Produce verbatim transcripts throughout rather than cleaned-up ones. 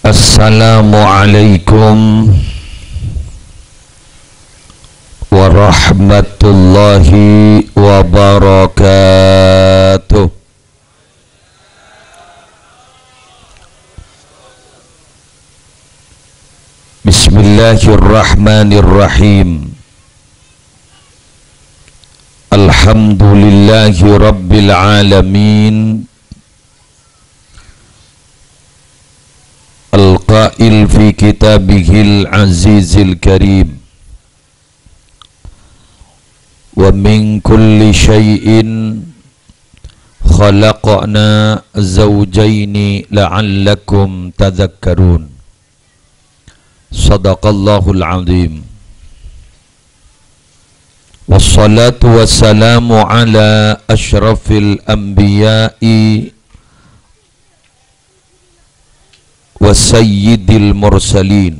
Assalamualaikum warahmatullahi wabarakatuh. Bismillahirrahmanirrahim. Alhamdulillahi rabbil alamin. Al-qail fi kitabihil azizil karim, "Wa min kulli syai'in khalaqna zawjaini la'allakum tadzakkarun." Shadaqallahul azim. Wassalatu wassalamu ala asyrafil anbiya'i wa sayyidil mursalin,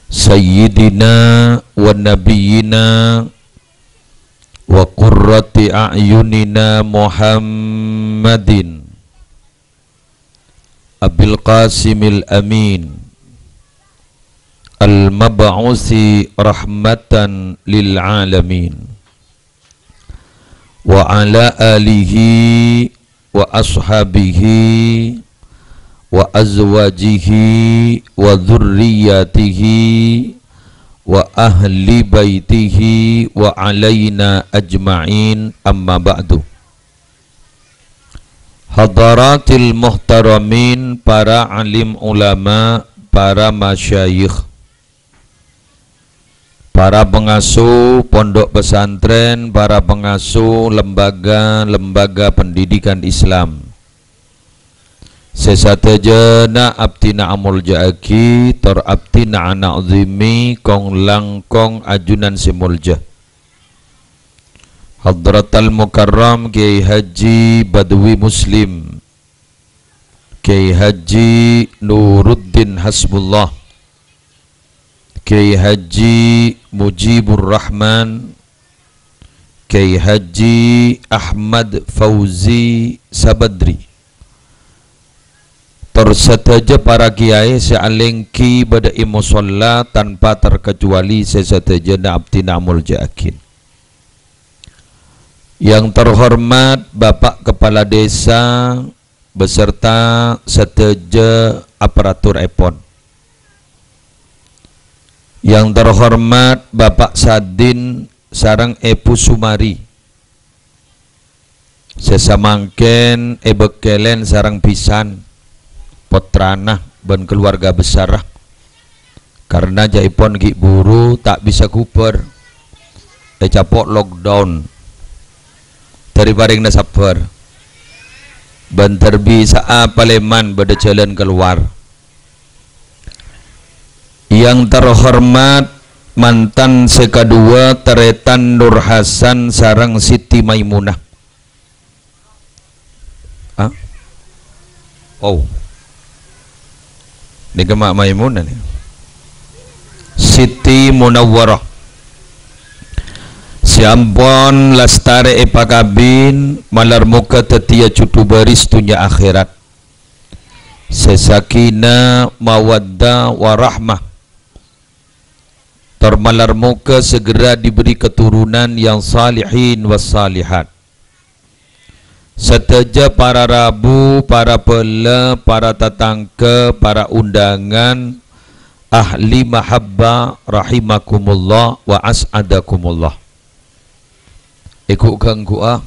sayyidina wa nabiyyina wa qurrati a'yunina Muhammadin Abil Qasimil Amin, al-mab'usi rahmatan lil alamin, wa ala alihi wa ashabihi wa azwajihi wa dzurriyyatihi wa ahli baitihi wa alaina ajma'in, amma ba'du. Hadaratil muhtaramin, para alim ulama, para masyayikh, para pengasuh pondok pesantren, para pengasuh lembaga-lembaga pendidikan Islam. Sè sadhâjâna abdhina amoljâ'aghi, tor abdhina ana'zimi kong-langkong ajunan sè molja. Hadratal Mukarram Kiai Haji Badwi Muslim, Kiai Haji Nuruddin Hasbullah, Kiai Haji Mujibur Rahman, Kiai Haji Ahmad Fauzi Sabadri, tor sadhâjâ para kiai sè alèngghi bâdâ è mosolla tanpa terkecuali sè sadhâjâna abdhina amoljâ'aghi. Yang terhormat Bapak Kepala Desa beserta sadhâjâ aparaturèpon. Yang terhormat Bapak Sadin sareng Èbhu Sumari, sè samangkèn èbâkkèlèn sareng bhisan pottrana bân keluarga besarra. Karna jâ'èpon ghi' buru ta' bisa ghubâr, ècapo' lockdown. Dhâri parèngna sabbhâr, bân dhâr bisa'a palèman bâdâ jhâlân kalowar. Yang terhormat mantan sè kaduwâ, Tarètan Nur Hasan sareng Siti Maimunah. Ah? Oh. Nèka Ma' Maimunah nèka. Siti Munawwarah. Sè ampon lastarè èpakabin, malar moghâ dhâddhiyâ jhudhu bâris dhunnya akhèrat. Sè sakinah, mawaddah, warahmah. Tor malar moghâ segera diberi keturunan yang salihin was salihat. Sadhâjâ para rabu, para bhâlâ, para tatangghâ, para undangan, ahli mahabbah, rahimakumullah wa as'adakumullah. È ghu'-ghânggu'a,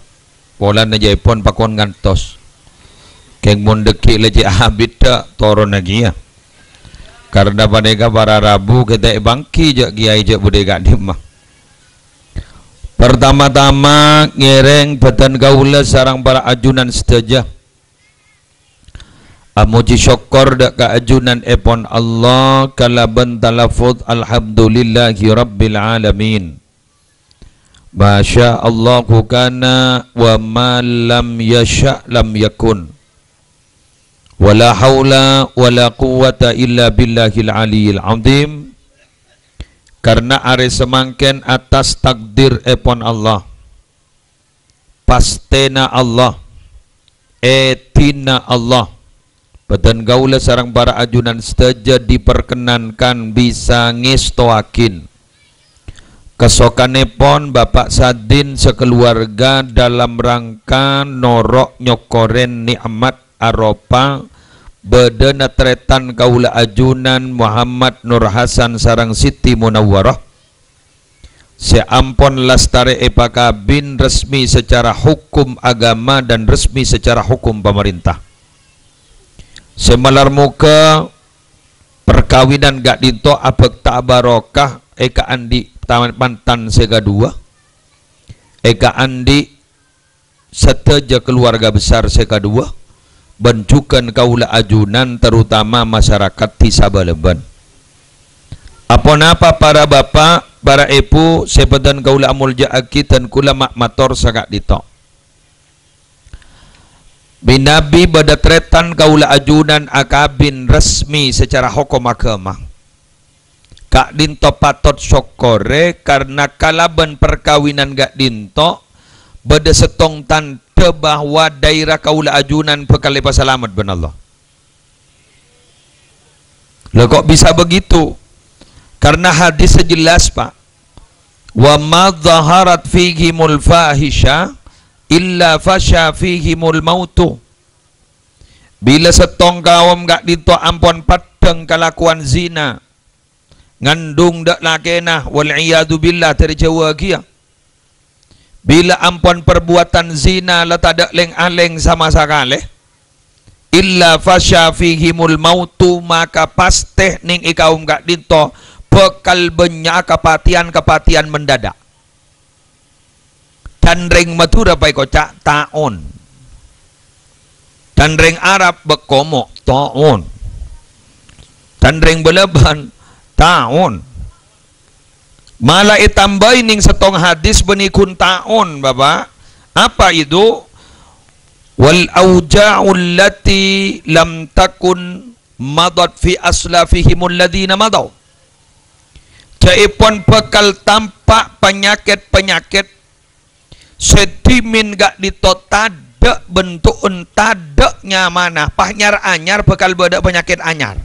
polana jâ'èpon pakon ngantos. Kèng mon dhâggi' la cè' abit dâ' toronna kèya. Karna panèka para rabu kèta' èbângghi jâ' kèyaè jâ' budi ka'dimma. Partama-tama ngèrèng bâdân kaulâ sareng para ajunan sadhâjâ amojhi sokkor dâ' ka ajunanèpon Allah kalabân talaffuz, "Alhamdulillahi Rabbil Alamin. Masya Allahu kana, wa ma lam yasya' lam yakun. Wa la haula wa la quwwata illa billahil aliyyil azim." Karna arè samangkèn attas takdirèpon Allah, pastèna Allah, èdhinna Allah, Bâdhân kaulâ sareng para ajunan sadhâjâ diperkenankan bisa ngèstowaghin kasokanèpon Bapa' Sadin sakaluwarga dalam rangka noro' nyokorè nè'mat aropa bâdâna tarètan kaulâ ajunan Muhammad Nur Hasan sareng Siti Munawwarah sè ampon lastarè èpakabin resmi secara hukum agama dan resmi secara hukum pamarènta. Sè malar moghâ parkabinan ka'dinto abhâkta barokah è kaandi' ta-, mantan sè kaduwâ, è kaandi' sadhâjâ kaluwarga besar sè kaduwâ, bân jhughân kaulâ ajunan, terutama masyarakat Dhisa Balaban. Aponapa para bapa', para èbhu sè bâdhân kaulâ amoljâ'aghi, dhân kaulâ ma'-, mator saka'dinto. Mènabi bâdâ tarètan kaulâ ajunan akabin resmi secara hokom agama. Ka'dinto patot sokkorè karna kalabân parkabinan ka'dinto bâdâ sèttong tandhâ bahwa dhaèra kaulâ ajunan bhâkal èpasalamet bân Allah. Lah, kok bisa begitu? Karena hadisnya jelas, Pak. "Wa ma dhaharat fihimul fahisha illa fasha fihimul mautu." Bilâ sèttong kaom ka'dinto ampon paddhâng kalakowan zina, ngandung dâ' lakèna, wal iyadzu billah, dhâri jhâuwâ kèya. Bilâ ampon parbuwâdhân zina la tadâ' lèng-alèng sama sakalè, illa fasha fihimul mautu, maka pastè nèng è kaom ka'dinto bhâkal bânnya'a kapatèyan-kapatèyan mendadak. Dhân rèng Madhurâ paèkoca' taon. Dhân rèng Arab bâkomo' taon. Dhân rèng Balaban taon. Mala ètambâi nèng sèttong hadis bânnè ghun taon, Bapa'. Apa itu? "Wal auja'u allati lam takun madat fi aslafihimul ladzina madaw." Ca'èpon bhâkal tampa' panyakèt-panyakèt sè dhimèn ka'dinto tadâ' bento'en, tadâ' nyamana, pas nyar-anyar bhâkal bâdâ panyakèt anyar.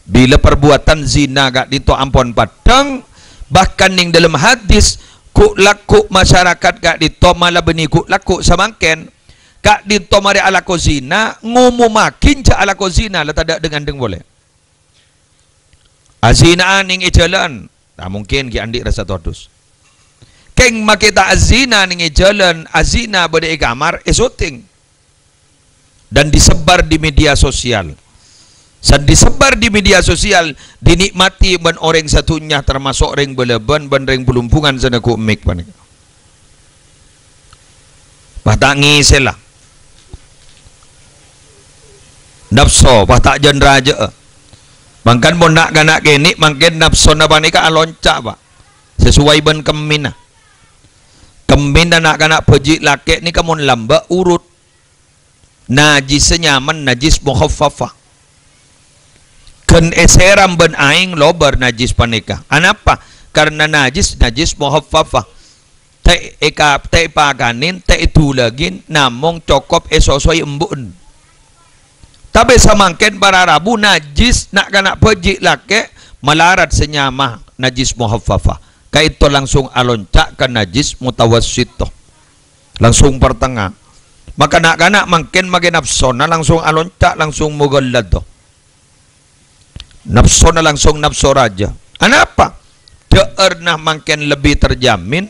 Bilâ parbuwâdhân zina ka'dinto ampon paddhâng, bahkan nèng dâlem hadis, ghu'-lagghu' masyarakat ka'dinto mala bânnè ghu'-lagghu' samangkèn, ka'dinto marè alako zina, ngomomaghi jhâ' alako zina, la tadâ' dhâng-andhâng polè. Azina'a nèng è jhâlân, ta' mungkin ghi' andi' rassa todus. Kèng makè ta' azina nèng è jhâlân, azina bâdâ è kamar, è-syuting. Dan disebar di media sosial. San disebar di media sosial, dinikmati bân orèng sadhunnya, termasuk rèng Balaban bân rèng Blumbungan sè neggu' mik panèka. Pas ta' ngèsèla. Napso, pas ta' jân-rajâ'â. Mangkana mon na'-kana' kènè' mangkèn napsona panèka alonca', Pak. Sasowai bân kemmèna. Kemmèna na'-kana' bhâji' lakè' nèka mon lambâ' urut. Najjhissa nyamana najjhis mukhaffafah. Ghân èsèram bân aèng lobâr najjhis panèka. Anapa? Karna najjhis, najjhis mukhaffafah. Ta' èka-, ta' èpakanè, ta' èdulâghi, namong cokop èsosowè embu'en. Tapè samangkèn para rabu najjhis na'-kana' bhâji' lakè' malarat sè nyama najjhis mukhaffafah. Ka'dinto langsung alonca' ka najjhis mutawassithah. Langsung partengnga. Maka na'-kana' mangkèn makè napsona langsung alonca', langsung mughalladhah. Napsona langsung napso rajâ. Anapa? Dhâ'ârna mangkèn lebbi terjamin.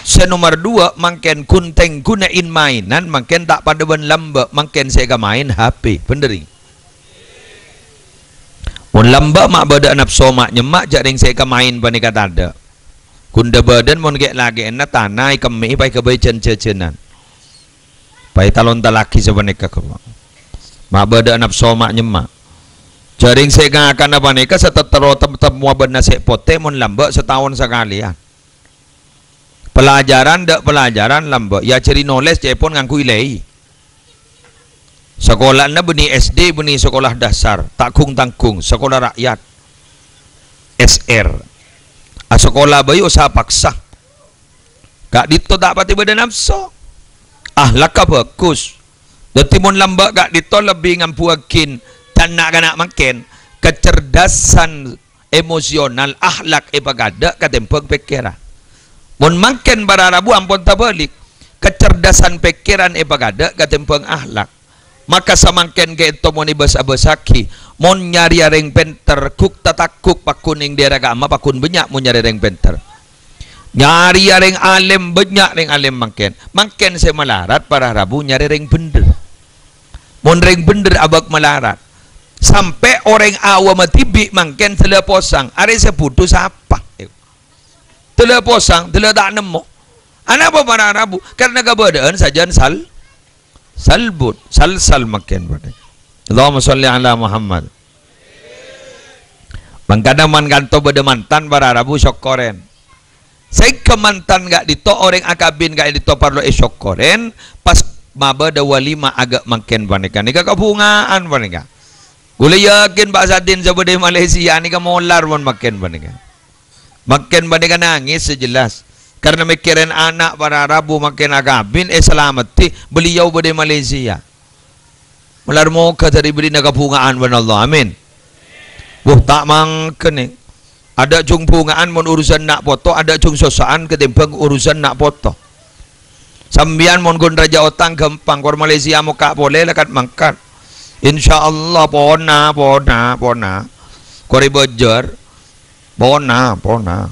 Sè nomer duwâ', mangkèn ghun-tèngghuna in-maènan, mangkèn ta' padâ bân lambâ', mangkèn sè èkamaèn H P. Bhender, ènggi? Mon lambâ' ma' bâdâ napso ma' nyemma', jhâ' rèng sè èkamaèn panèka tadâ'. Ghun dhâ-bâdân mon kè'-lakè'na tana èkemmè'è paèghâbây jân-jhâjhânan. Paètalon-tallaghi sapanèka, kok. Ma' bâdâ napso ma' nyemma'. Jhâ' rèng sè ngakana panèka satettero tem-, temmowa bân nasè' potè mon lambâ' sataon sakalèyan. Pelajaran dâ' pelajaran lambâ', èajhâri nolès ca'èpon ngangghuy lèi. Sakola'na bânnè S D, bânnè sakola dasar, ta' ghung-tangghung, sakola rakyat, S R. Asakola bhâi osa paksa. Ka'dinto ta' patè bâdâ napso. Ahlakka bhâghus. Dhâddhi, mon lambâ' ka'dinto lebbi ngambuwâghin dâ' na'-kana' mangkèn, kacerdasan emosional, akhlak èpakadâ' katèmbhâng pèkkèran. Mon mangkèn para rabu ampon tabâlik, kacerdasan pèkkèran èpakadâ' katèmbhâng akhlak. Maka samangkèn ka'dinto mon èbâs-abâssaghi, mon nyarèya rèng pènter, ghuk-tataghuk pagghun neng dâèra ka'amma pagghun bânnya' mon nyarè rèng pènter. Nyarèya rèng alèm, bânnya' rèng alèm mangkèn. Mangkèn sè malarat para rabu nyarè rèng bhendher. Mon rèng bhendher abâk malarat. Sampè' orèng awamma dhibi' mangkèn dâlâ posang, arè sè budhu sapa? Dâlâ posang, dâlâ ta' nemmo. Anapa para rabu? Karna kabâdâ'ân sajân sal-, salbut, salsal mangkèn padâ. Allahumma shalli ala Muhammad. Mangkana mon ka'dinto bâdâ mantan para rabu sokkorèn. Sèngghâ mantan ka'dinto orèng akabin ka'dinto parlo èsokkorèn, pas mabâdâ walima aghâ' mangkèn panèka. Nèka kabhunga'an panèka. Ghulâ yakin Pak Sadin sè bâdâ è Malaysia nèka molar mon mangkèn panèka. Mangkèn panèka nangès sè jelas. Karna mèkkèrè ana' para rabu mangkèn akabin, èsalameddhi, beliau bâdâ è Malaysia. Molar moghâ dâri bâdâna kabhunga'an bân Allah. Amin. Wuh, ta' mangkèn, è. Adâ' jhung bhunga'an mon urusan na' poto, adâ' jhung sossa'an katèmbhâng urusan na' poto. Sampèyan mon ghun rajâ otang ghâmpang, kor Malaysia mokka' polè la kat-mangkat. Insyaallah, pona, pona, pona. Kor è Banjar, pona, pona.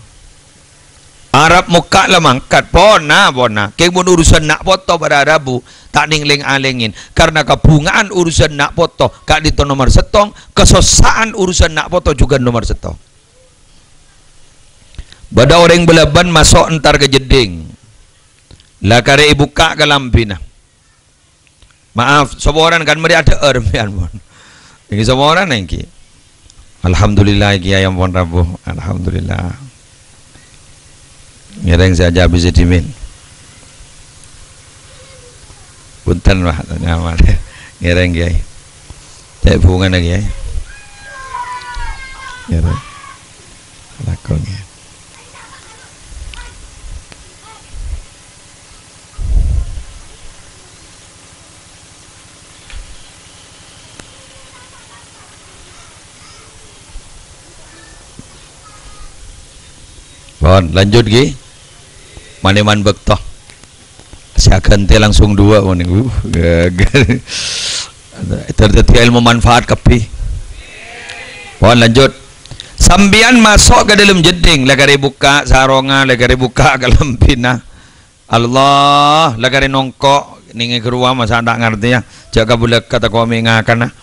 Arab mokka' la mangkat, pona, pona. Kèng mon urusan na' poto para rabu, ta' nèng lèng-alèngè. Karna kabhunga'an urusan na' poto ka'dinto nomer sèttong, kasossa'an urusan na' poto jhughân nomer sèttong. Bâdâ orèng bâlâbân maso' entar ka jeddhing. La karè èbukka' kalambhina. Maaf, saporana kan marè adhâ'âr sampèyan, pon. Èngghi saporana èngghi. Alhamdulillah, èngghi ampon rabu. Alhamdulillah. Ngèrèng sè ajâ bisa dhimèn. Bhunten, Pak, nyaman. Ngèrèng, Kyai. Cè' bhungana, Kyai. Ngèrèng. Lakon, Kyai. Pon, lanjut, ghi. Manèman bâkto. Sè aghântè langsung duwâ', mon nèko. Uh, gaghâ. Ter-, dhâddhi èlmo manfaat kabbhi. Pon, lanjut. Sampèyan maso' ka dâlem jeddhing, la karè bukka' sarongnga, la karè bukka' kalambhina. Allah, la karè nongko', nèng è ghâruwa masa ta' ngartèya, jhâ' kabulâ ka tako' mè' ngakana.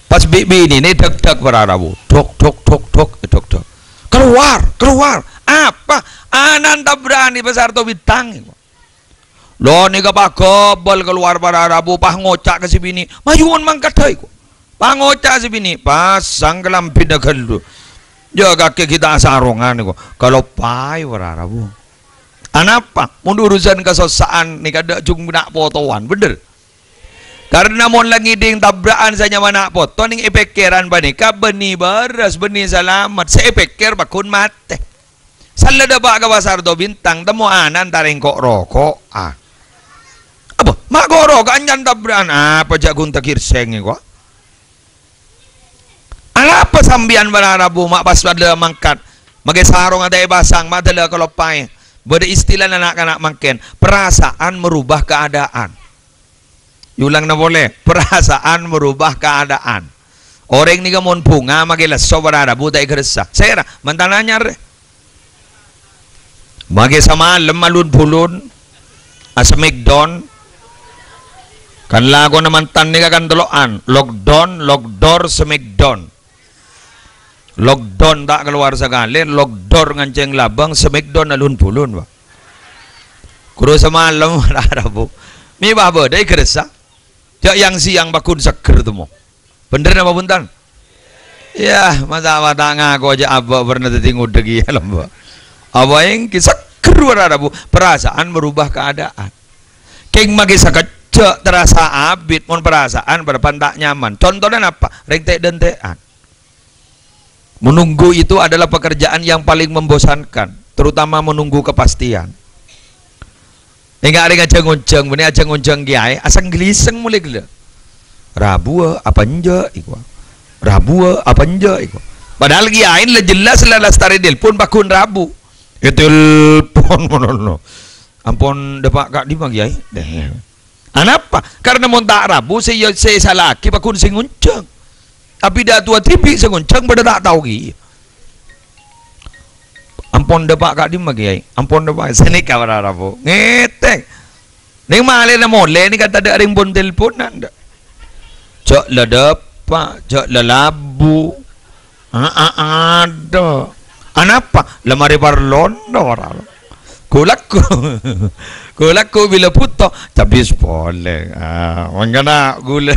Pas bi'-binèna èdhâk-dhâk para rabu. Dhok, dhok, dhok, dhok, èdhâk-dhâk. "Keluar, keluar." "Apa?" "Ana'na tabra'an è Pasar Tobintang." Lo nèka pagabâl keluar para rabu, pas ngoca' ka sè binè', "Mayu mon mangkat, hai," ko. Pas ngoca' sè binè', "Pasang kalambhina ghâllu. Jhâ' kakè ghi' ta' sarongnga," ko. Kaloppaè para rabu. Anapa? Mon urusan kasossa'an nèka dâ' jhung na' potowan, bhender? Karna mon la ngèdhing tabra'an sanyama na' poto nèng è pèkkèran panèka bânnè bârâs, bânnè salamet, sè èpèkkèr pagghun matè. Salla dâpa' ka Pasar Tobintang, temmo ana'na tarèng ko'-roko'a. Apa? Ma' ko'-roko'a nyang tabra'an, apa jhâ' ghun tagirsèng ko'? Anapa sampèyan para rabu ma' pas padâ mangkat? Makè sarongnga ta' èpasang, ma' dâlâ kaloppaè. Bâdâ istilana na'-kana' mangkèn, perasaan merubah keadaan. Èolangana polè, perasaan merubah keadaan. Orèng nèka mon bhunga makè lesso para rabu ta' èkarassa. Sèra, mantan anyar. Makè samalem alun-bulun, a-smackdown. Kan lakona mantan nèka kan tello'an, lockdown, lockdoor, smackdown. Lockdown ta' kalowar sakalè, lockdoor ngancèng labâng, smackdown alun-bulun, Pak. Ghuru samalem, para rabu. Mè' bâbâ dâ' èkarassa. Jhâ' yang-sèyang pagghun seggher temmo. Bhender napa bhunten? Yah, masa' wa ta' ngako jhâ' abâ' pernah dhâddhi ngodâ kèya lomba. Abâ' èngghi seggher para rabu, perasaan merubah keadaan. Kèng makè sakejjhâ' terasa abit mon perasaan bârâmpan ta' nyaman. Contona napa? Rèng tè'-dântè'an. Menunggu itu adalah pekerjaan yang paling membosankan, terutama menunggu kepastian. Èngghâ' rèng ajhâng-onjhâng, bânnè ajhâng-onjhâng kèyaè, asang-ghâliseng molè ghellâ'. Rabuwâ apa enjâ' èkowa? Rabuwâ apa enjâ' èkowa? Padahal kèyaèna la jelas la lastarè nelpon paggun Rabu. Ètelpon malolo. "Ampon dâpa' ka'dimma, Kèyaè?" Deh. Anapa? Karna mon ta' Rabu sè, sè èsala'aghi paggun sè ngonjhâng. Abidhâ towa dhibi' sè ngonjhâng padâ ta' tao kèya. "Ampon dâpa' ka'dimma, Kèyaè? Ampon dâpa'." Sanèka para rabu. Ngètèk. Nèng malèna molè nèka tadâ' rèng pon-telponan, dâ'. Jhâ' la dâpa', jhâ' la labu. A-, a-, adâ'. Anapa? La marè parlona para. Ghulâ-, ghulâ bilâ bhuto, cabis polè. Ah, mangkana ghulâ,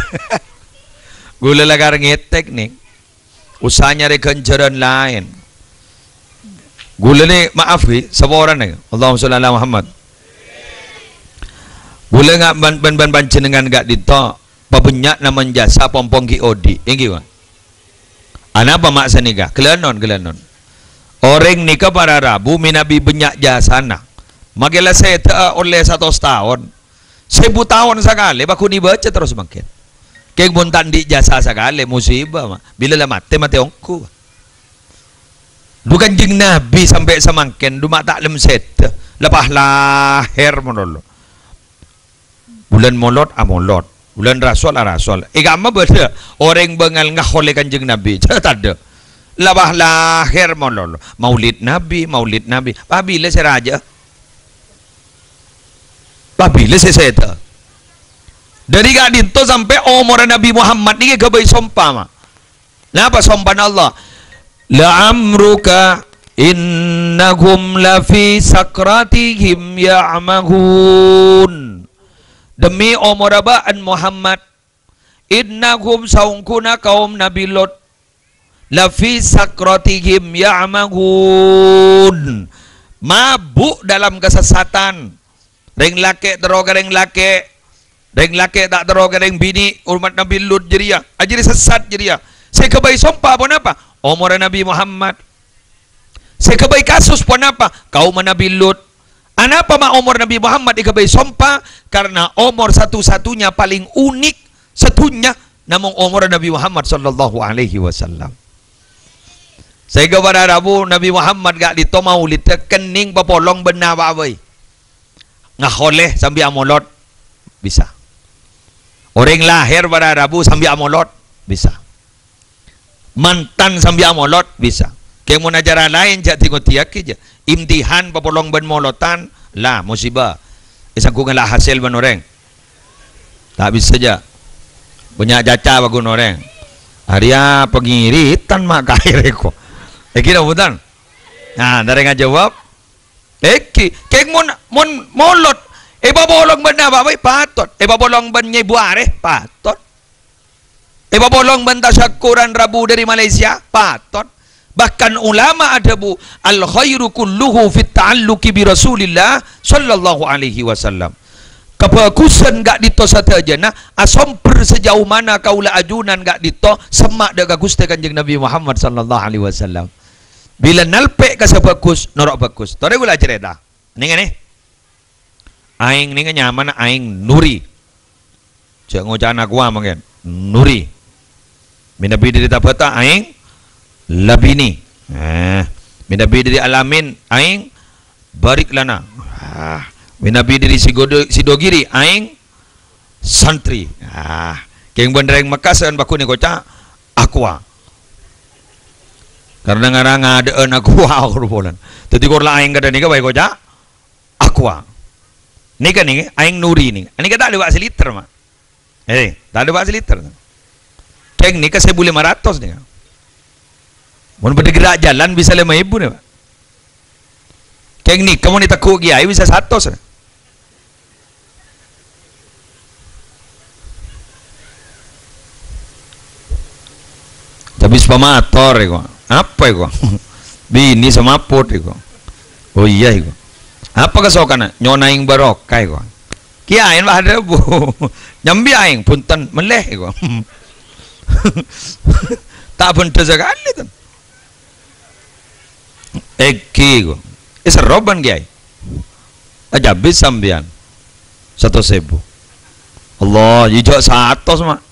ghulâ lakar ngètèk, nèng. Usaha nyarè ghânjhârân laèn. Ghulâ nè, maaf, ghi, saporana, ghi. Allahumma sholli ala Muhammad. Ghulâ nga-, bân, bân, bân panjhennengngan ka'dinto, pabânnya'na manjasa pompong ghi' odi'. Èngghi, Pak? Anapa ma' sanèka? Ghâlânon, ghâlânon. Orèng nèka para rabu mènabi bânnya' jasana. Makè la sèdhâ'â ollè satos taon. Sèbu taon sakalè, paggun èbâca terros mangkèn. Kèng mon ta' andi' jasa sakalè, musibah, ma'. Bilâ la matè, matè ongghu. Dhu Kanjeng Nabi sampè' samangkèn, dhu ma' ta' lem sèdhâ. La pas lahèr malolo. Bulân Molod, amolod. Bulân Rasol, arasol. È ka'emma bâdâ orèng bângal ngaholè Kanjeng Nabi. Tadâ'. La pas lahèr malolo. Maulid Nabi, Maulid Nabi. Pabilâ sè rajâ'â? Pabilâ sè sèdhâ? Dâri ka'dinto sampè' omorra Nabi Muhammad nèka èghâbây sompa, ma'. Napa sompana Allah? "La'amruka innahum lafi sakratihim ya'mahun." Demi omorra bâ'na Muhammad, "Innahum," saongghuna kaum Nabi Lot, "lafi sakratihim ya'mahun," mabuk dalam kesesatan. Rèng lakè' terro ka rèng lakè', rèng lakè' ta' terro ka rèng binè', ommat Nabi Lut jârèya, ajârèya sessat jârèya. Sè èghâbây sompa ponapa? Omorra Nabi Muhammad. Sè èghâbây kasus ponapa? Kaumma Nabi Lut. Anapa ma' omor Nabi Muhammad èghâbây sompa? Karena omor satu-satunya paling unik sadhunnya namong omorra Nabi Muhammad sallallahu alaihi wasallam. Sehingga para rabu Nabi Muhammad ka'dinto maulidda kennèng papolong bân napa bhâi. Ngaholè sambi amolod bisa. Orèng lahèr para rabu sambi amolod bisa. Mantan sambi amolod bisa. Kèng mon acara laèn jhâ' dingodiyaghi jâ. Imtihan papolong bân molotan, la, musibah. Èsangghu ngala' hasèl bân orèng. Ta' bisa jâ. Bânnya' caca bâgun orèng. Arèya pangiritan ma' kaèrè ko. Èngghi napa bhunten? Nah, dârè ngajâwâb. Èngghi, kèng mon, mon molod, èpapolong bân napa bhâi? Patot. Èpapolong bân nyèbu arè? Patot. Èpapolong bân tasyakkuran rabu dâri Malaysia? Patot. Bahkan ulama adhâbu, "Al khairu kulluhu fit ta'alluqi bi Rasulillah sallallahu alaihi wasallam." Kabhâghusân ka'dinto sadhâjâna asombher sajhâu mana kaulâ ajunan ka'dinto semma' dâ' ka Ghustè Kanjeng Nabi Muhammad sallallahu alaihi wasallam. Bilâ nalpè' ka sè bhâghus, noro' bhâghus. Torè kaulâ acarèta. Nèng, nèng. Aèng nèka nyamana Aèng Nuri. Jhâ' ngoca'na kowa mangkèn. Nuri. Mènabi dâri Tabata Aèng Labini. Eh, mènabi dâri Alamin Aèng Bariklana. Ah, mènabi dâri Sigodo-, Sidogiri Aèng Santri. Ah, kèng bân rèng Mekka sèn bhâghus nèka koca' Aqua. Karna ngara ngadâ'ân Aqua, kor polana. Dâddhi kor la Aèng kadhâ' nèka bhâi koca' Aqua. Nèka nèka, Aèng Nuri nèka. Nèka ta' dâpa' saliter, ma'. Eh, ta' dâpa' saliter. Kèng nèka sèbu lèma ratos nèka. Mon bâdâ ghârâ' jhâlân bisa lèma èbu nèka, Pa'. Kèng nèka mon ètegghu' kèyaè bisa satos. Cabis pamator èko. Apa èko? Binè samaput èko. Oh iyâ èko. Apa kasokanna? Nyo'on aèng barokah èko. Kèyaè, Pa', adhâbu. Nyambi aèng, bhunten, mellè èko. Ta' bhendher sakalè, ten. Èngghi, ko. Èserro bân kèyaè. Ajâbis sampèyan. Satos èbu. Allah, ya jhâ' satos, Ma'.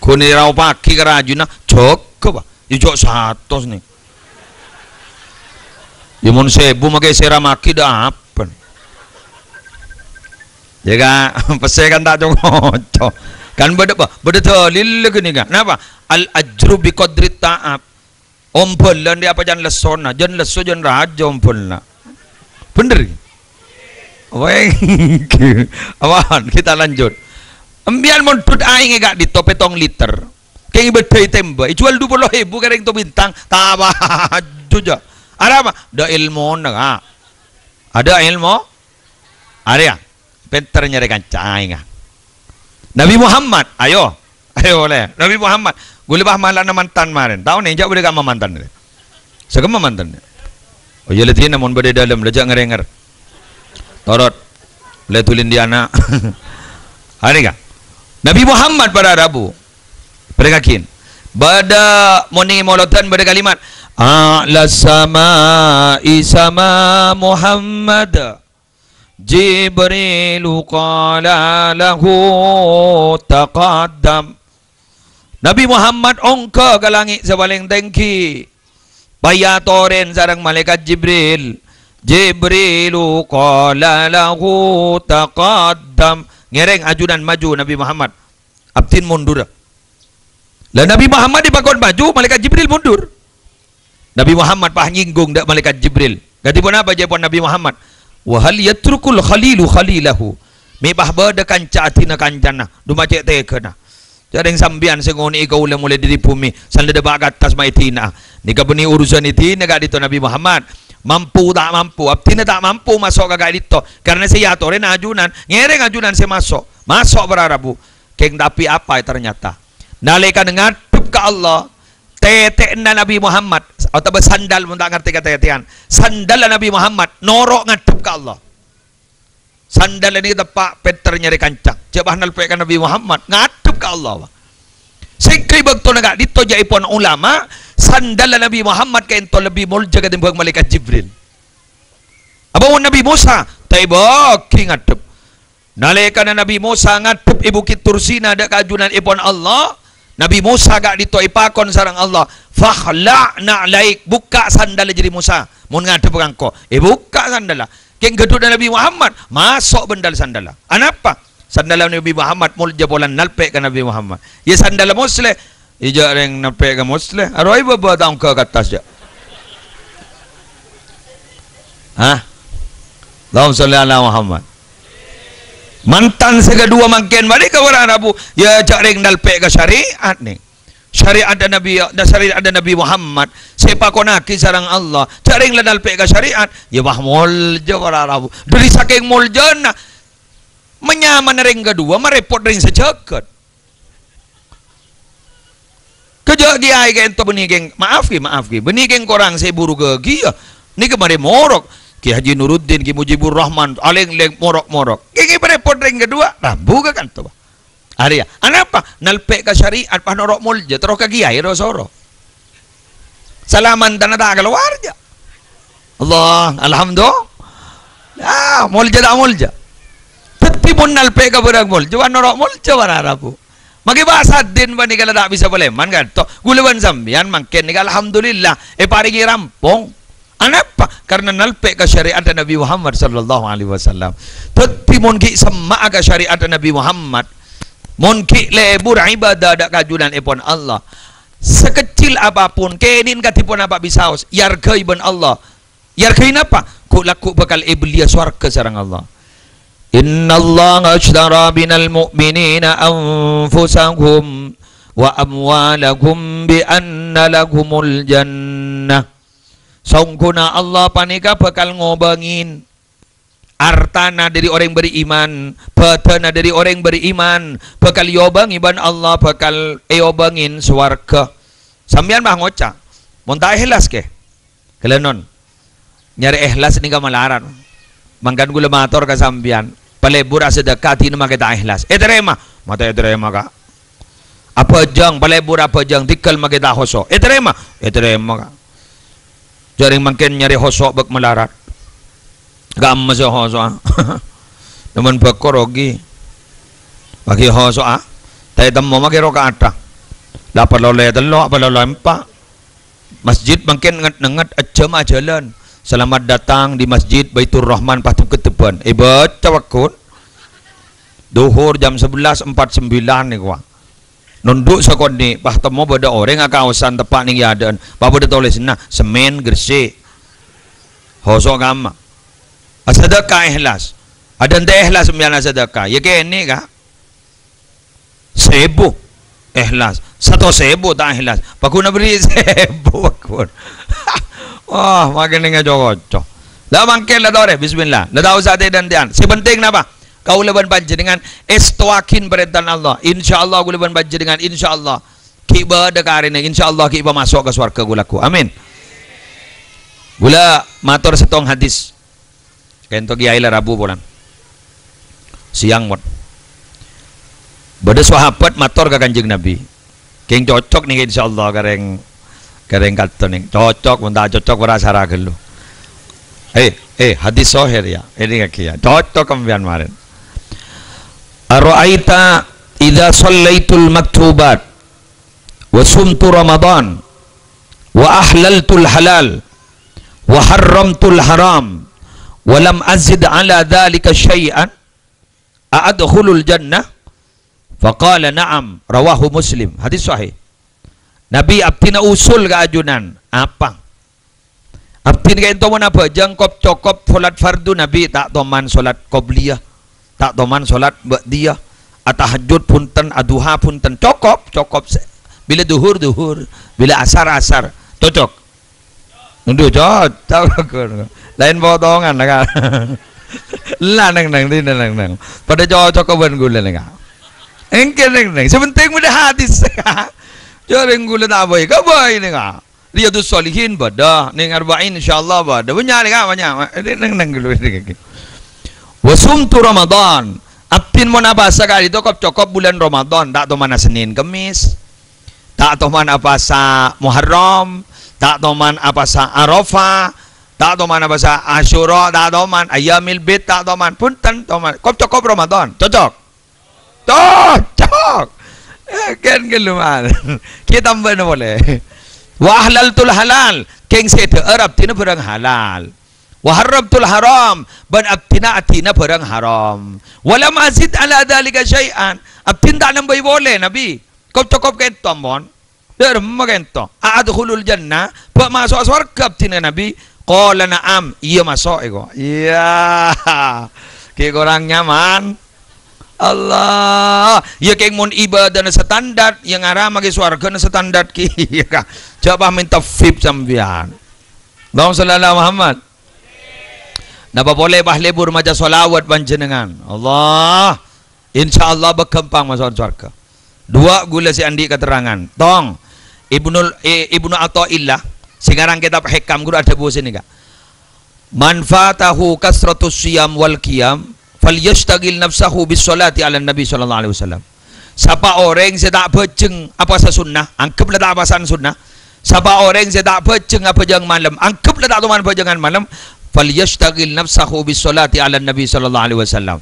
Ghun èraopaghi ka rajina, jâgâ, Pa'. Ya jhâ' satos, nè. Ya mon sèbu makè èsiramaghi, dâ' apa? Ya, Ka', pèssè kan ta' co-ngoco. Kan bâdâ, Pa', bâdâ dalil ghânèka. Napa? Al ajru bi qadri ta'ab. Ombâlân rèya apa jân lessona, jân lesso jân rajâ ombâlânna. Bhender? Wèng. Aman, kita lanjut. Empiyan mondhut aèng è ka'dinto pètong liter. Kèng bâdâ è tèmbâ, èjuwâl du polo èbu ka rèng to bintang. Tawaju jâ. Arapa? Dâ' èlmona, Ka'. Adâ' èlmo? Arèya. Pènter nyarè kanca aèngnga. Nabi Muhammad, ayo. Ayo, olè. Nabi Muhammad. Ghulâ pas malana mantan marèn. Tao nè, jhâ' bâdâ kamma mantan. Sakamma mantan. Oh, iyâ, la dina mon bâdâ è dâlem, la jhâ' ngèr-ngèngèr. Torot. La dhuli dâ' ana'. Arèya. Nabi Muhammad para rabu. Parèngaghi. Bâdâ mon è molodhân bâdâ kalimat, "A'la sama'i sama Muhammad." Jibrilu qala lahu taqaddam. Nabi Muhammad ongghâ ka langngè' sè palèng tèngghi. Pas èyatorè sareng Malaèkat Jibril. Jibrilu qala lahu taqaddam. Ngèrèng ajunan maju Nabi Muhammad. Abdhina mondhur. Lah Nabi Muhammad èpakon maju, Malaèkat Jibril mondhur. Nabi Muhammad pas nyinggung dâ' Malaèkat Jibril. Kadhi ponapa jâwâbbhâ Nabi Muhammad? "Wa hal yatrukul khalilu khalilahu?" Mè' pas bâdâ kanca adhina kancana, dhu ma' cè' tèghâna. Jhâ' rèng sampèyan sè ngonè'è kaulâ molaè dâri bhumè, sandhâ dâpa' ka attas ma' èdina'a. Nèka bânnè urusan èdina ka'dinto Nabi Muhammad. Mampu ta' mampu, abdhina ta' mampu maso' ka ka'dinto. Karna sè èyatorè ajunan, ngèrèng ajunan sè maso'. Maso' para rabu. Kèng tapè apa'a ternyata? Nalèkana ngadhep ka Allah, tètè'na Nabi Muhammad, otabâ sandal, mon ta' ngartè ka tètè'an, sandalla Nabi Muhammad noro' ngadhep ka Allah. Sandalla nèka teppa' pènter nyarè kanca, jhâ' pas nalpè' ka Nabi Muhammad, ngadhep ka Allah, Pa'. Sèngghâ è bâktona ka'dinto jâ' èpon ulama, sandalla Nabi Muhammad ka'dinto lebbi molja katèmbhâng Malaèkat Jibril. Apa mon Nabi Musa, ta' èbâghi ngadhep. Nalèkana Nabi Musa ngadhep è Bukit Tursina dâ' ka ajunan èpon Allah, Nabi Musa ka'dinto èpakon sareng Allah, "Fakhla' na'laik," bukka' sandalla jârèya Musa, mon ngadhep ka engko'. Èbukka' sandalla. Kèng ghâdhuwânna Nabi Muhammad, maso' bân dâl sandalla. Anapa? Sandalla Nabi Muhammad molja polana nalpè' ka Nabi Muhammad. Iyâ sandalla Mosleh, Iyâ, jhâ' rèng nalpè' ka Mosleh. Arowa bâbâ ta' ongghâ ka attas, jhâ'. Hah? Allahumma sholli ala Muhammad. Mantan sè kaduwâ mangkèn bâli ka para rabu. Iyâ, jhâ' rèng nalpè' ka syariat, nè. Syariat Nabi, syariat Nabi Muhammad. Sè èpakonnaghi sareng Allah. Jhâ' rèng la nalpè' ka syariat. Iyâ, wah, molja para rabu. Dâri sakèng moljâna. Manyamana rèng kaduwâ, marèpot rèng sajâgât. Kèjhâ' kèyaè ka'dinto bânnè kèng, maaf ghi, maaf ghi, bânnè kèng korang sè buru ghâghiyâ. Nèka marè morok. Kè Haji Nuruddin, Kè Mujibur Rahman, alèng-lèng morok-morok. Kèng marèpot rèng kaduwâ, rabu ka ka'dinto, Pa'. Arèya, anapa? Nalpè' ka syariat, pas noro' molja, terro ka kèyaè ro-soro. Salaman tana ta' kalowar, jhâ'. Allah, alhamdulillah. Ah, molja ta' molja? Dhâddhi mon nalpè' ka bârâng molja, wah noro' molja para rabu. Maghi bhâsa din panèka la ta' bisa palèman ka'dinto. Ghulâ bân sampèyan mangkèn nèka alhamdulillah, èparèngè rampong. Anapa? Karna nalpè' ka syariat Nabi Muhammad sallallahu alaihi wasallam. Dhâddhi mon ghi' semma'a ka syariat Nabi Muhammad, mon ghi' lebur ibadah dâ' ka ajunan èpon Allah, sakecil apapun, kènè'en kadhi ponapa bisaos, èarghâi bân Allah. Èarghâi napa? Ghu'-lagghu' bhâkal èbelliyâ sowarghâ sareng Allah. "Innallaha ashtara minal mu'minina anfusahum wa amwalahum bi anna lahumul jannah." Saongghuna Allah panèka bhâkal ngobângè artana dâri orèng bâri' iman, bhâdhânna dâri orèng bâri' iman, bhâkal èobângè bân Allah, bhâkal èobângè sowarghâ. Sampèyan bâ ngoca', "Mon ta' èhlas, Kè?" Ghâlânon. Nyarè èhlas nèka malarat. Mangkana ghulâ mator ka sampèyan, palebur asadhâka adhina makè ta' èhlas. Ètarèma? Mata ètarèma, Ka'. Abhâjâng, palebur abhâjâng, tèghâl makè ta' hoso'. Ètarèma? Ètarèma, Ka'. Jhâ' rèng mangkèn nyarè hoso' bâk malarat. Ghâ' emma sè hoso'a. Nemman bâko rogi. Maghi hoso'a. Ta' ètemmo maghi raka'atta. La pallolè tello', pallolè empa'. Masjid mangkèn nget-nenget, ajâm ajhâlân. "Selamat datang di Masjid Baitur Rahman," pas dhep-kedhebbhân. Èbâca pagghun. Dhuhur jam sebelas empat sembilan nèko, wa. Nondhu' sakonè', pas temmo bâdâ orèng akaosan teppa' neng è adâ'ân. Pas bâdâ tolèsanna, "Semen Gresik." Hoso' kamma. Asadâka èhlas. Adâ' ente' èhlas sampèyan asadâka. Iyâ kènè', Ka'. Sèbu èhlas. Satos èbu ta' èhlas. Pagghun aberri' sèbu, pagghun. Wah, makkè neng aco-koco. La mangkèn la torè, bismillah. La ta' osa tè-dântè'an. Sè penting napa? Kaulâ bân panjhennengngan èstowaghin parèntana Allah. Insyaallah kaulâ bân panjhennengngan, insyaallah ghi' bâdâ karèna, insyaallah ghi' pamaso' ka sowarghâ kaulâ ghu. Amin. Kaulâ mator sèttong hadis. Ka'ento kèyaè la rabu polana. Sèyang, mon. Bâdâ sahabat mator ka Kanjeng Nabi. Kèng cocok nèng, insyaallah, ka rèng, ka rèng ka'dinto nèng. Cocok, mon ta' cocok, ora sara ghâllu. Eh, eh, hadis sahih, ya. Èdingngaghi, ya. Cocok sampèyan marèn. "Ara'aita idza shallaitul maktubat wa sumtu Ramadan wa ahlaltul halal wa harramtul haram wa lam azid ala dzalika syai'an, a adkhulul jannah?" Faqala, "Na'am." Rawahu Muslim. Hadis sahih. Nabi abdhina usul ka ajunan. Apa? Abdhina ka'ento mon abhâjâng kop-cokop salat fardu Nabi, ta' toman salat qobliyah, ta' toman salat ba'diyah, atahajjud bhunten, aduha bhunten. Cokop, cokop. Se-, bilâ dhuhur, dhuhur. Bilâ asar, asar. Cocok. Ndu, cocok. Laèn potongan, la, Ka'. La, neng-neng, dinah, neng-neng. Padâ cocok bân kaulâ, neng, Ka'. Èngkè, neng-neng. Sè penting bâdâ hadis, Ka'. Jhâ' rèng kaulâ ta' bhâi. Ka' bhâi, neng, Ka'. Riyadus Shalihin bâdâ, neng Arba'in insyaallah bâdâ. Bânnya', neng, Ka', bânnya'. Neng-neng kaulâ, neng, Ka'. "Wa sumtu Ramadan." Abdhina mon apasa ka'dinto kop-cokop bulân Ramadan, ta' tomana Sennèn Kemmès. Ta' toman apasa Muharram, ta' toman apasa Arafah, ta' toman apasa Asyura, ta' toman Ayyamil Bid, ta' toman. Bhunten, toman. Kop-cokop Ramadan. Cocok? Cocok. Eh, kèng ghâllu, man. Kita tambâna polè. "Wa ahlaltul halal." Kèng sè dhâ'âr abdhina bhârâng halal. "Wa harramtul haram." Bân abdhina adhina bhârâng haram. "Wa lam azid ala dzalika syai'an." Abdhina ta' nambâi polè, Nabi. Kop-cokop ka'dinto, mon. Dhâ' remma ka'dinto. "A adkhulul jannah?" Bâ' maso'a sowarghâ abdhina, Nabi? Qala, "Na'am." Iyâ, maso', èko. Iyâ. Ghi' korang nyaman. Allah. Iyâ, kèng mon ibâdâna standar, iyâ ngaramma ghi' sowarghâna standar ghi. Iyâ, Ka'. Jhâ' pas mènta vip sampèyan. Allahumma shalli ala Muhammad. Napa polè pas lebur maca shalawat panjhennengngan? Allah. Insyaallah bâ' ghâmpang maso'an sowarghâ. Duwâ' ghulâ sè andi' katerrangan. Tong, Ibnul, eh, Ibnu Athaillah, sè ngarang kitab Hikam, ghuru adhâbu sanèka, "Man fatahu kasratus siyam wal qiyam, falyashtaghil nafsahu bis sholati 'alan Nabi sallallahu alaihi wasallam." Sapa orèng sè ta' bhâjheng apasa sunnah, anggep la ta' apasa'an sunnah. Sapa orèng sè ta' bhâjheng abhâjâng malem, anggep la ta' toman bhâjângan malem, "Falyashtaghil nafsahu bis sholati 'alan Nabi sallallahu alaihi wasallam."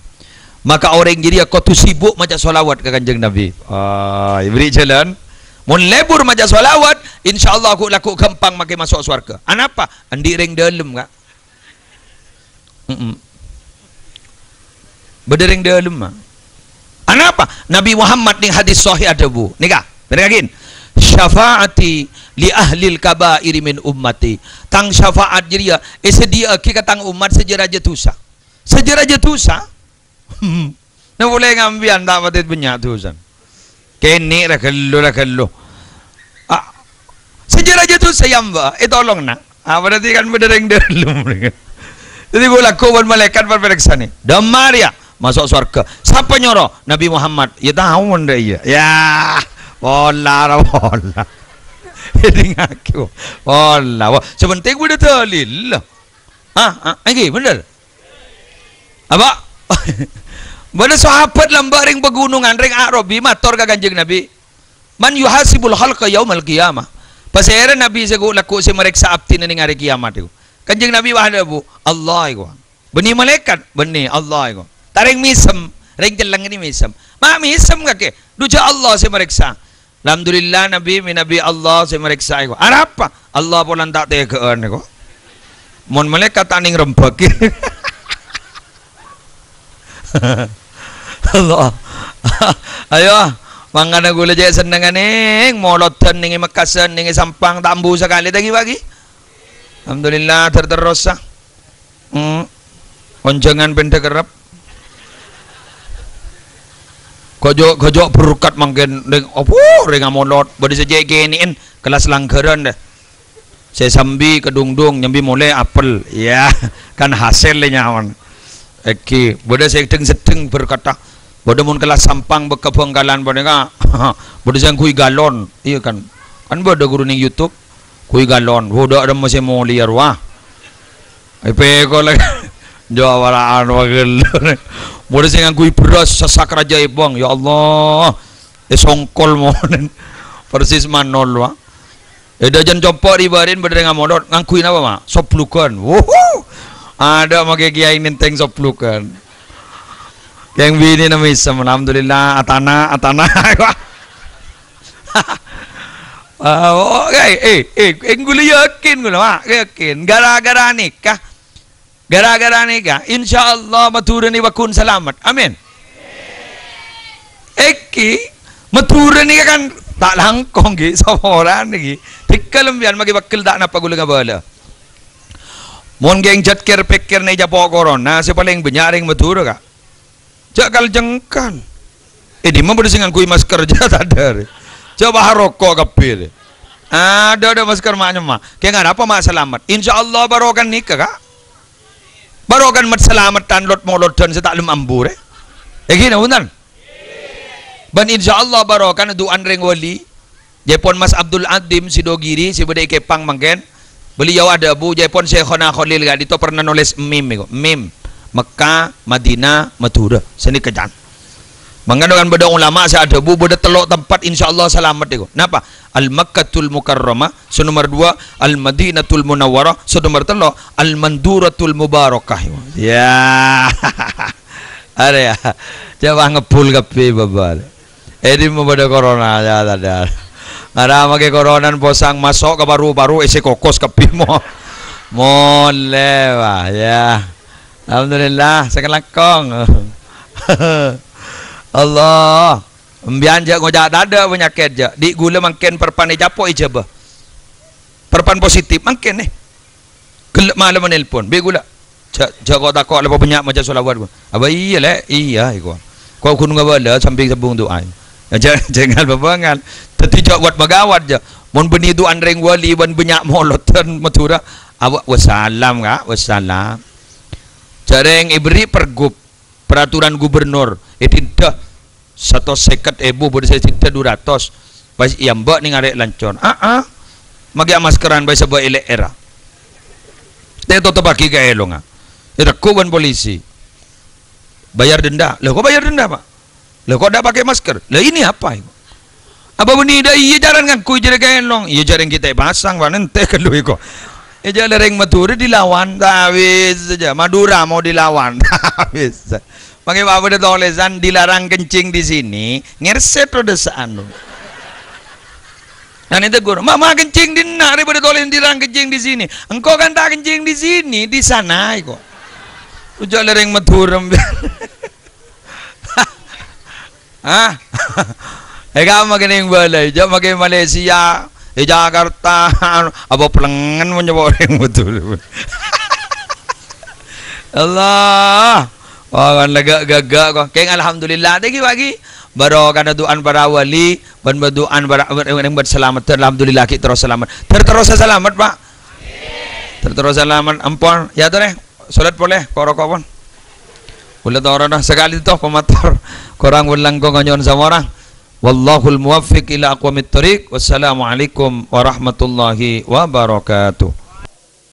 Maka orèng jârèya kodhu sibuk maca shalawat ka Kanjeng Nabi. Ah, èberri' jhâlân. Mon lebur maca shalawat, insyaallah ghu'-, lagghu' ghâmpang mangkè maso' sowarghâ. Anapa? Andi' rèng dâlem, Ka'. Mm-mm. Bâdâ rèng dâlemma. Anapa? Nabi Muhammad nèng hadis sahih adhâbu. Nèka, pèrengngaghin. "Syafa'ati li ahlil kaba'iri min ummati." Tang syafa'at jârèya èsadhiyâ'aghi ka tang ommat sè jâ-rajâ dhusa. Sè jâ-rajâ dhusa? Napa polè sampèyan ta' patè bânnya' dhusana? Kènè' ra ghâllu, ra ghâllu. Ah, sè jâ-rajâ dhusa yâ, Mbah, ètolong, na'. Ah, berarti kan bâdâ rèng dâlem. Dhâddhi ghu'-, lagghu' bân malaèkat parpèrèksanè. Dâmma rèya maso' sowarghâ. Sapa nyoro? Nabi Muhammad. Yâ tao mon dâ' iyâ. Yâ, pola ra pola. Èdingngaghi, pola. Wah, sè penting bâdâ dalil. Ah, ah, èngghi, bhender. Apa? Bâdâ sahabat lambâ' rèng paghunongan, rèng A'rabi mator ka Kanjeng Nabi, "Man yuhasibul khalqa yaumal qiyamah?" Pasèra Nabi sè ghu'-, lagghu' sè marèksa abdhina nèng arè kiyamat èko? Kanjeng Nabi wah adhâbu, "Allah èko." "Bânnè malaèkat?" "Bânnè, Allah èko." Tarèng mèsem, rèng celleng nèka mèsem. Ma' mèsem kakè, dhu jâ' Allah sè marèksa. Alhamdulillah, Nabi, mènabi Allah sè marèksa èko. Arapa? Allah polana ta' tèghâ'ân èko. Mon malaèkat ta' nèng rembhâghâ. Allah. Ayo, mangkana ghulâ cè' sennengnga nèng molodhân, nèng è Mekkasân, nèng è Sampang, ta' embu sakalè ta' ghi' bâgi. Alhamdulillah, ter-, terrosa. Hmm. Onjhângan pèndhâ kerrep. Ghâjâ', ghâjâ' berkat mangkèn rèng, apa, rèng amolod. Bâdâ sè cè' kènè'èn, kellas langghârân dâ. Sè sambi kadhungdhung, nyambi molè apel. Iyâ, kan hasil lè nyaman. Èngghi, bâdâ sè dhâng-seddhâng berkatta. Bâdâ mon kellas Sampang bâkka Bhângkalan panèka. Bâdâ sè ngangghuy galon. Iyâ kan. Kan bâdâ ghuru nèng YouTube. Ngangghuy galon. Bâdâ remma sè molèya rowa. Èpèkol jâwara'an wagel. Bâdâ sè ngangghuy bherrâs sèsak rajâ èbâng. Ya Allah. Èsongkol monen. Persis manol, wa. È dhâjân compo' ri-bâri'ân bâdâ rèng amolod. Ngangghuy napa, Ma'? Soblugân. Wuhu. Adâ' makè kèyaè nèntèng soblugân. Kèng binèna mèsem, alhamdulillah. Atana, atana. Ah, oh, eh, eh, eh, eh, ghulâ yakin ghulâ, Ma'. Yakin. Gara-gara nèka. Gara-gara nèka, insyaallah Madhurâ nèka pagghun salamet. Amin. Èngghi, Madhurâ nèka kan ta' langkong, ghi, saporana, ghi. Dhika lambiyân maghi pegghel ta' napa ghulâ ngabâlâ. Mon ghi' jhât kèr-pèkkèr nèka capo' corona, sè palèng bânnya' rèng Madhurâ, Ka'. Jhâ' kal-jengkal. È dimma bâdâ sè ngangghuy masker jhâ' tadâ' rè. Jhâ' bâ' roko' kabbhi rè. Adâ', adâ' masker ma' nyemma. Kèng arapa ma' salamet? Insyaallah barokana nèka, Ka'. Barokana mat-, salamet tan lot-molodhân sè ta' lem ambu rè. Èngghi, napa bhunten? Bân insyaallah barokana du'ana rèng wali. Jâèpon Mas Abdul Adim Sidogiri sè bâdâ è Kepang mangkèn, beliau adhâbu, jâèpon Syaikhona Kholil ka'dinto pernah nolès mim èko, mim, Mekka, Madinah, Madhurâ, sanèka can. Mangkana kan bâdâ ulama sè adhâbu bâdâ tello' tempat insyaallah salamet èko. Napa? Al-Makkatul Mukarramah, sè nomer dua, Al-Madinatul Munawwarah, sè nomer tello', Al-Manduratul Mubarakah. Ya. Arèya. Coba ngebbhul kabbhi bâbâ. È dimma bâdâ corona, ya, sadar. Ngara maghi coronan posang maso' ka paru-paru, èsè kokos kabbhi mo-, molè, wah, ya. Alhamdulillah, sè kalangkong. Allah. Embiyân jhâ' ngoca' tadâ' panyakèt, jhâ'. Dhi' ghulâ mangkèn parpan ècapo' è Jhâbâ. Parpan positif mangkèn, eh. Ghellâ' malem nelpon, "Bi' ghulâ." "Jhâ', jhâ' ko'-tako', la pabânnya' maca sholawat, Bu." "Apa iyâ, Lè'?" "Iyâ, èko. Ko' ghun ngabâlâ sampèng sambung du'a." Jhâ', jhâ' ngal-bâbângal. Dhâddhi jhâ' wat-magawat, jhâ'. Mon bânnè du'ana rèng wali bân bânnya' molodhân Madhurâ, apa, "Wassalam, Ka', wassalam." Jhâ' rèng èberri' pergub. Peraturan gubernur, èdinda satos sèket èbu, bâdâ sè èdinda dhu ratos. Pas èambâ' nèng arè' lancor. Aa, maghi amaskeran bhâi sabâ' è lè'èrra. Tè totobhâghi ka èlongnga. Ètegghu' bân polisi. Bayar denda. Lha, kok bayar denda, Pak? Lha, kok ndak pakai masker? Lah, ini apa ini? Apa bânnè dâ' iyâ jhârân ngangghuy jârèya ka èlong? Iyâ jhârèya kita pasang, Pak, nèntè ghâllu èko. È jhâ' la rèng Madhurâ dilawan, ta' bisa jhâ'. Madura mau dilawan, ta' bisa. Mangkè bâdâ tolèsan, "Dilarang kencing di sini," ngèrset roda saanu. Nah, nènte guru, "Ma, ma kencing dinna', rè bâdâ tolèsan dilarang kencing di sini." Engko' kan ta' kencing di sini, di sana èko. Ojhâ' la rèng Madhurâ. Hah? È kamma kènèng bâlâi, jhâ' maghi Malaysia, è Jakarta, apa pelengngen mon nyoba orèng betul. Allah. Wah, kan lega gaga kok. Kèng alhamdulillah, thank you, Pak Ki. Barokana du'an para wali, bân du'an para, bân, bân, bân salamet. Alhamdulillah, ki terros salamet. Ter-, terros salamet, Pak. Ter-, terros salamet. Ampon, ya, to, nè. Salat polè, ko' roko' pon. Kaulâ torona sakalè to pamator. Korang bân langkong nyo'on samora. Wallahul muwaffiq ila aqwamit thoriq. Wassalamualaikum warahmatullahi wabarakatuh.